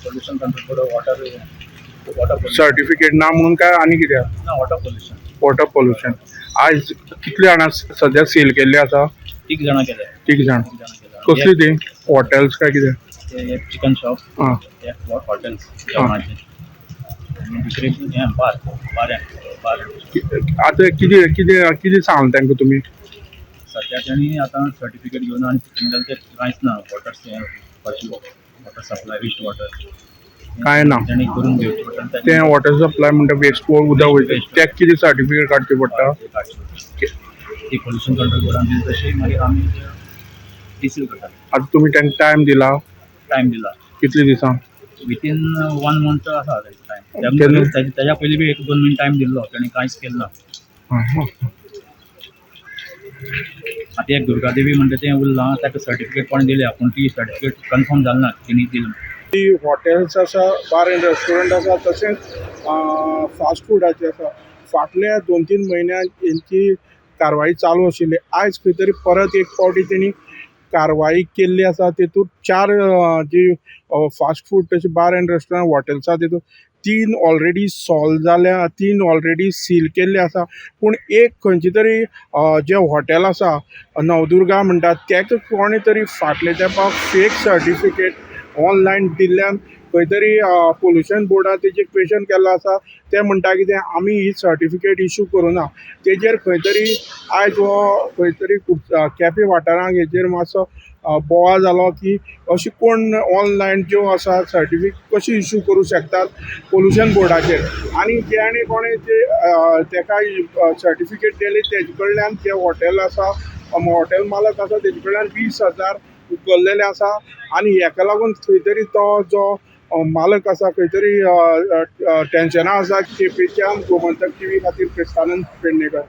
Pollution Control Board water water pollution. Certificate ना म्हणून काय आनी कितें? ना, वॉटर पोल्युशन. Water pollution. आयज कितले जाणां सद्या सील केल्ले आसा? तीग जाणां केले. तीग जाण. तीग जाणां केले. कसली ती हॉटेल्स काय कितें? ते एक चिकन शॉप, एक हॉटेल्स जेवणाचे आनी दुसरे हें बार बार बार. आतां कितें कितें कितें सांगलें तांकां तुमी? सद्या तेणी आतां सर्टिफिकेट घेवन आनी तेंगेलें तें कांयच ना, water water supply, waste water. कांय ना. तेणी करून घेवचें पडटा. तें वॉटर सप्लाय म्हणटा, वेस्ट उदक वयता, तेका कितें सर्टिफिकेट काडचें पडटा? ती पोल्युशन कंट्रोल बोर्डान दिली तशी मागीर आमी डिसील करता. आतां तुमी तांकां टायम दिला? टायम दिला. कितले दिसां? वितीन वन मंथ आसा टायम. केन्ना? तेज्या पयलीं बी एक दोन म्हयने टायम दिल्लो, तेणी कांयच केलें ना. आतां एक दुर्गादेवी म्हणटा तें उरलां, ताका सर्टिफिकेट कोणें दिल्या, पूण ती सर्टिफिकेट कन्फर्म जाली ना तेणी दिली. ती हॉटेल्स आसा, बार एंड रेस्टॉरंट आसा, तशेंच फास्ट फुडाचे आसा. फाटल्या 2-3 म्हयन्याक हेंची कारवाई चालू आशिल्ली. आयज खंय तरी परत एक फावटी तेणी कारवाई केल्ली आसा. तेतूंत चार जी फास्ट फूड तशें बार एंड रेस्टॉरंट हॉटेल्स आसा, तेतूंत तीन ऑलरेडी सॉल्व जाल्या, तीन ऑलरेडी सील केल्ले आसा. पूण एक खंयची तरी जें हॉटेल आसा, नवदुर्गा म्हणटात, तेका कोणें तरी फाटल्या तेंपाक फेक सर्टिफिकेट ऑनलायन दिल्ल्यान खंय तरी पोल्युशन बोर्डान तेजेर क्वेशन केल्लो आसा. ते म्हणटा कितें, आमी ही सर्टिफिकेट इशू करूं ना. तेजेर खंय तरी आयज हो खंय तरी केपें वाठारांत हेजेर मातसो बोवाळ जालो की अशें कोण ऑनलायन ज्यो आसा सर्टिफिकेट कशी इशू करूं शकतात पोल्युशन बोर्डाचेर. आनी जे कोणें जे तेका सर्टिफिकेट दिली, तेजे कडल्यान जे हॉटेल आसा, हॉटेल मालक आसा, तेजे कडल्यान 20,000 उखल्लेले आसा. आनी हेका लागून खंय तरी तो जो मालक आसा, खंय तरी टेन्शना आसा. केपेंच्यान गोमंतक टीव्ही खातीर क्रिस्तानंद पेडणेकर.